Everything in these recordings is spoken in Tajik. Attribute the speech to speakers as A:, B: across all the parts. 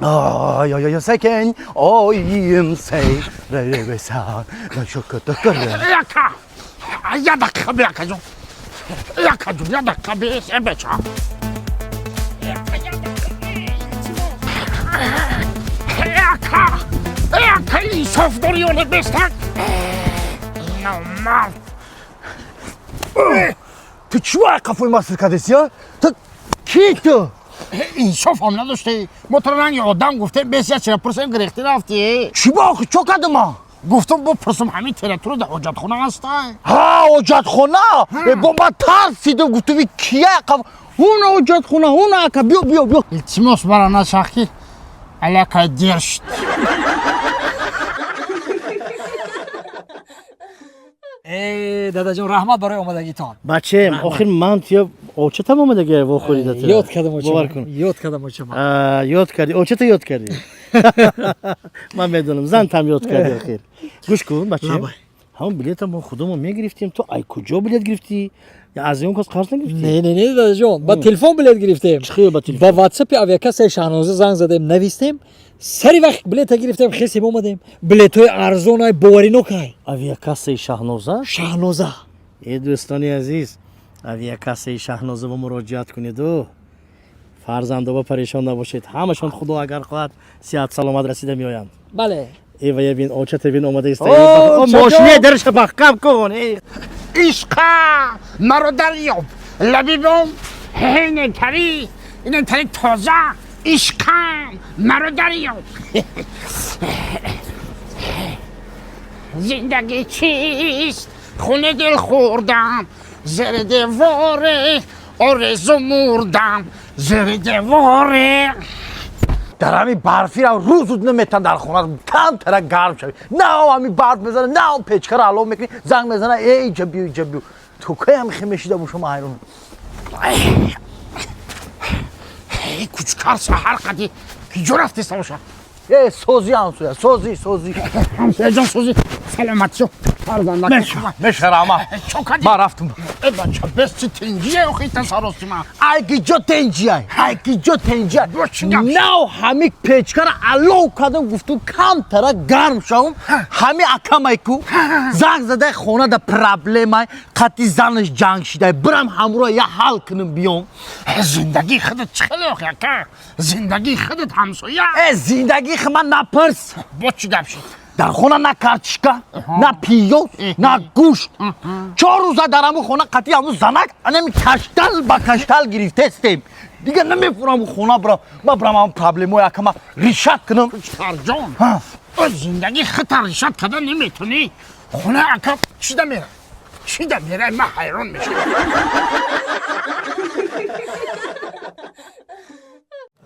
A: Ай, секен, оим сей, ревеса,
B: Яка, я дақиқа бе, акаҷон, якаҷон, я дақиқа бе, се беча. Яка, яка, инсоф дорӣ ё не бестак? Номард.
A: Ту чӣ вай қафои ма сир кардеси, а? Ту ки ту?
B: Инсоф ҳам надоштӣ. Мо туро ранги одам гуфтем, бес як чира пурсем, гирехтӣ рафтӣ.
A: Чӣ ба охи, чо кардам ман?
B: Гуфтам бипурсам, ҳамин территория дар ҳоҷатхона ҳастай?
A: Ҳа, ҳоҷатхона. Бо ман тарсидам, гуфтам и кия қаф ҳуна ҳоҷатхона, ҳуна ака, биё, биё, биё.
B: Илтимос, мара нашах, ки аллакай дер шуд.
C: Э, дадаҷон, раҳмат барои омадагитон.
D: Бачем, охир ман тия очатам омадаги вохӯрида.
C: Ёд кардам.
D: Бовар
C: очама.
D: Кун.
C: Ёд кардам, очама.
D: Ёд кардӣ, очата ёд кардӣ, ман медонам, зантам ёд кардӣ. Охир гӯш кун, бачем.
C: Лабай.
D: Ҳамон билета мо худамон мегирифтем, ту ай куҷо билет гирифтӣ? Я аз он кас қарз нагирифтӣ?
C: Не, не, не, дадаҷон, ба телефон билет гирифтем.
D: Чӣ хел ба телефон?
C: Ба ватсапи авиакассаи Шаҳноза занг задем, навистем, сари вақт билета гирифтем, хесем, омадем. Билетҳои арзонай, боваринокай.
D: Авиакассаи Шаҳноза?
C: Шаҳноза.
D: Э, дӯстони азиз, авиакассаи Шаҳноза ба муроҷиат кунеду фарзандоба парешон набошед. Ҳамашон, худо агар хоҳад, сиҳат саломат расида меоянд.
C: Бале.
D: Э, вая бин, очата бин, омада
C: О,
D: иста.
C: очаҷон!
D: Мошине дарша маҳкам кун, э.
B: Ишқа, маро дарёб, лабибом инентари, инентари тоза. Ишқам, маро дарёб. Зиндагӣ чист? Хуни дил хӯрдам, зери деворе орезу мурдам, зери деворе.
A: Дар ҳамин барфира рӯзу наметан дар хона камтара гарм шавӣ. На ҳамин барф мезана, на он печкаро алов мекунӣ, занг мезана: «Эй, иҷа биё, иҷа биё». Ту кай ҳами хе мешида бошам, ҳайрон.
B: Эй, кучкар, саҳар қади киҷо рафтеста боша?
A: Э, созӣ, ҳамсоя, созӣ, созӣ.
B: Ҳамсояҷон, сӯзи саломатшо, фарзандак.
A: Меша, раҳмат.
B: Чо кардӣ?
A: Ман рафтам.
B: Э, бача, бес, чи тинҷие охи тасаросима?
A: Ай киҷо тенҷиай, ай киҷо тенҷиай?
B: Бо чӣ гап?
A: Нав ҳами печкаро алов кардам, гуфтум камтара гарм шавам. Ҳами акамай ку занг задай, хонада проблемай, қати занаш ҷанг шидай, бирам ҳамроҳ я ҳал кунам, биём.
B: Зиндагии худат чӣ хеле охи, ака? Зиндагии худат, ҳамсоя.
A: Э, зиндагии ман напурс.
B: Бо чӣ гап шуд?
A: Дар хона на картишка, на пиёз, на гӯшт. 4 рӯза дар ҳамун хона қати ҳамун занак анами каштал ба каштал гирифтестем. Дигар намефурам хона бирам, ман бирам ҳамун проблемои акама решать кунам.
B: Кучкарҷон.
A: Ҳа.
B: О, зиндагии худта решать карда наметонӣ, хона ака чида мера, чида мера? Ман ҳайрон мешавам.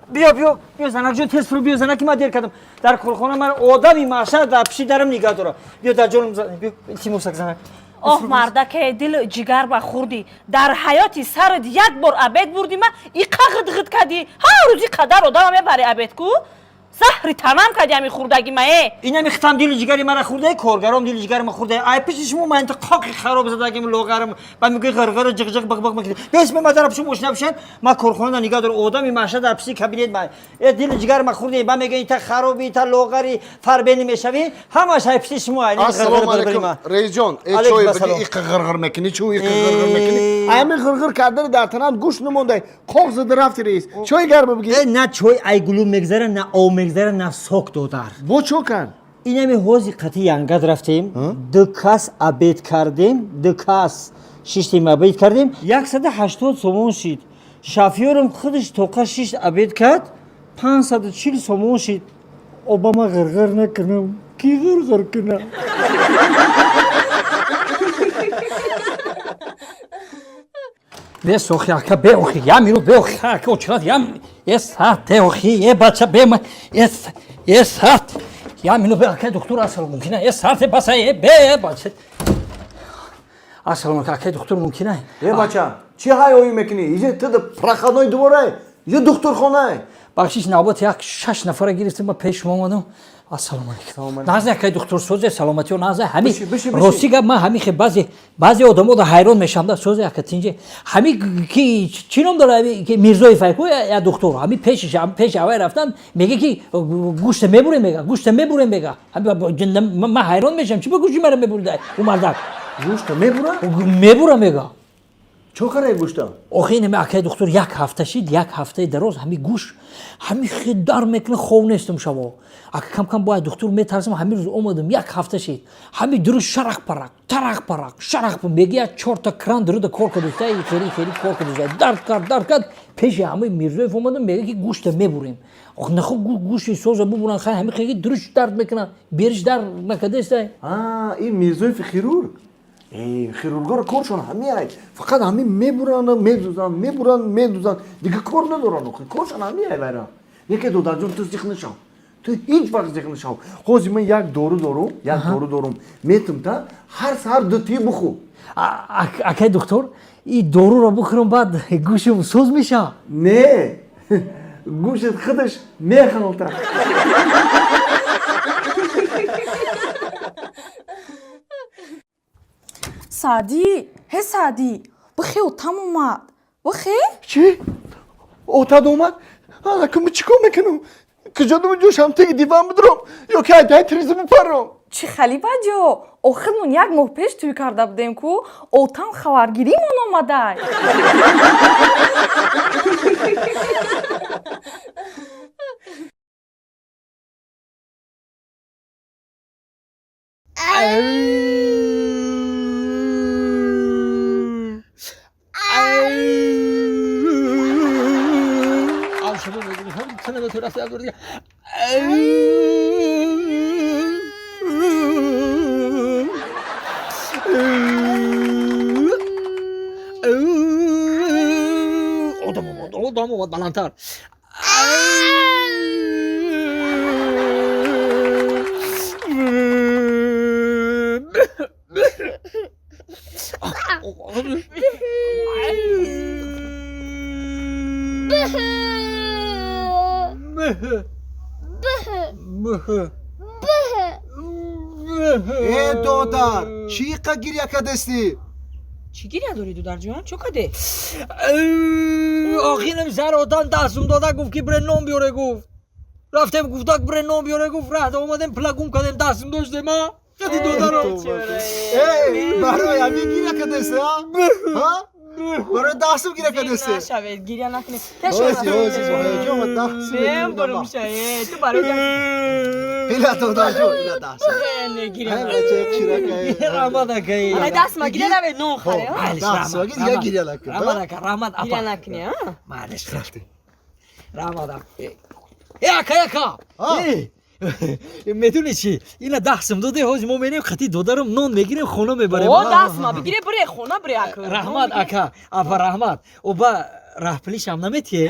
E: Биё, биё, биё, занакҷон, тез фуру биё, занаки, ман дер кардам дар корхона, ман одами маҳшар дар пиши дарам нигаҳ дорам. Биё, дар ҷонам, биё, илтимосак, занак.
F: Оҳ, мардаке, дилу ҷигар ба хӯрдӣ. Дар ҳаёти сарат як бор обед бурдӣ, ма иқа ғидғид кардӣ. Ҳар рӯзи қадар одама мебари обед ку, заҳри танам кардӣ ҳами хӯрдаги ма, э.
E: Инами хитам дилу ҷигари мара хӯрдаи, коргаром дилу ҷигари ма хӯрдаи. Ай пиши шумо ман инта қоқи хароб задагим, лоғарам ба мегӯи, ғирғиру ҷиғҷиғ, биғбиғ мекунӣ. Бес, ма дар пиши мошина бишан, ма корхона нигаҳ дорам, одами маҳшар дар пиши кабинет ма. Э, дилу ҷигари ма хӯрдаи, ба мегӯи, ита хароби, ита лоғари, фарбени мешавӣ, ҳамаш ай пиши шумо, ай
G: Ассалому алайкум, раисҷон. Э,
E: Алейкум
G: чой
E: ассалом.
G: биги, иқа ғирғир мекунӣ, чӯ иқа ғирғир мекунӣ? Ами ғирғир кардани дар танат гӯшт намондай, қоқ зада рафти, раис. Чой гарма биги.
E: Э, на чой ай гулу мегзара, на об мегзара, на сок, додар.
G: Бо чо кард?
E: Инами ҳози қати янгад рафтем, ду кас обед кардем, ду кас шиштем, обед кардем, 180 сомон шид. Шофёрам худаш тоқа шишт, обед кард, 540 сомон шид. Обама ғирғир накунам, ки ғирғир кунам?
C: Бес, охи, ака, бе, охи, я минут, бе, охи, ака, очрат, я, е саат, е, охи, е, бача, бе, ма, е, е, саат, я минут, бе, ака, доктор, асал, мумкина, е, саат, е, баса, е, бе, е, бача. Ассалому алейкум, ака, доктор, мумкина?
G: Э, бача, чӣ ҳайҳоӣ мекунӣ? Иҷа ту проходной двор ай. Ё духтурхона.
C: Бахшиш, навбат як шаш нафара гирифтем, ма пеш шумо омадам. Ассалому алайкум. Наза акай духтур, созе, саломатиё, наза ҳами.
G: Биши, биши, биши.
C: Рости гап, ман ҳами хе баъзе одамо да ҳайрон мешам да. Созе, ака, тинҷе. Ҳами ки чӣ ном дора, ҳами ки Мирзоев айку я духтур, ҳами пешиш, ҳами пеш авай рафтан, меге ки гӯшта мебурем, мега, гӯшта мебурем, мега. Ҳами ман ҳайрон мешам, чӣ ба гӯшти мара мебурида ӯ мардак?
G: Гӯшта мебура?
C: Мебура, мега.
G: Чо карай гӯшта?
C: Охи инами, акай духтур, як ҳафта шид, як ҳафтаи дароз ҳами гӯш ҳами хе дар мекунад, хов нестам шаво. Ака, кам кам бояд духтур метарсам, ҳамин рӯз омадам, як ҳафта шид. Ҳами дуруст шарах парак, тарах парак, шарах меги, як чорта кран дуруда кор кардуста, хели хели кор кардуста. Дард кард, дард кард, пеши ҳамаи Мирзоев омадам, мега ки гӯшта мебурем. Ох, нахо гӯшти соза бубуран, хай ҳами хеги дуруст дард мекунад, бериш дард накардеста.
G: А, ин Мирзоев хирург. Э, хирургоро коршон ҳамиай. Фақат ҳамин мебуранд, медузанд, мебуранд, медузанд. Дига кор надоранд охи. Коршон ҳамиай вайра. Неке, додарҷон, ту зиқ нашав. Ту ҳеҷ вақт зиқ нашав. Ҳозир ман як дору дорум, як дору дорум. Метум та ҳар саҳар дутии бухӯ.
C: Акай духтур, и доруро бухӯрам, баъд гӯшам соз мешавад?
G: Не. Гӯшат худаш мехалта.
H: Саъдӣ, ҳе Саъдӣ, бихе, отам омад, бихе.
G: Чӣ? Отад омад? Ана ку чӣ кор мекунам? Куҷо дум ҷӯшам, теги диван бидурам ё ки айдаи тиреза бипарам?
H: Чӣ хали баҷо? Охирмон як моҳ пеш тӯй карда будем ку, отам хабаргиримон омадай.
C: Одам омад, одам омад, баландтар.
G: Э, додар, чӣ қа гиря кардастӣ?
F: Чӣ гиря дорӣ, дударҷон, чо каде?
C: Охирам сар одам дастум дода, гуфт ки бре нон биёре, гуфт. Рафтем, гуфтак бре нон биёре, гуфт, раҳда омадем, плагум кардем, дастум доштем, а? Кади додаро.
G: Э, барои ҳамин гиря кардастӣ, а? Ҳа? Барои дастум гиря кардастӣ?
F: Нашавед, гиря накунед.
G: Ҳози, ҳози, бо ҳаяҷон ва дастум.
F: Мебурум шае, ту барои
G: Ила, додарҷон, ила дастум.
F: Не, гиря.
G: Ҳай, бачаи чиракай.
C: Раҳмат, акай.
F: Ай, даст ма гиря навед, нон харе, а?
C: Майлиш,
G: Даст
C: раҳмат,
G: ма гиря, гиря накун,
C: раҳмат, ака, раҳмат, апа.
F: Гиря накунӣ, а?
C: Майлиш, раҳмат, апа. Э, ака, ака.
G: А?
C: Э, медонӣ чӣ? Ина дастум доде, ҳозир мо мерем, қати додарам нон мегирем, хона мебарем.
F: О, даст ма бигире, бире хона, бире, ака.
C: Раҳмат, ака, апа, раҳмат. Оба раҳпулишам наметиҳе?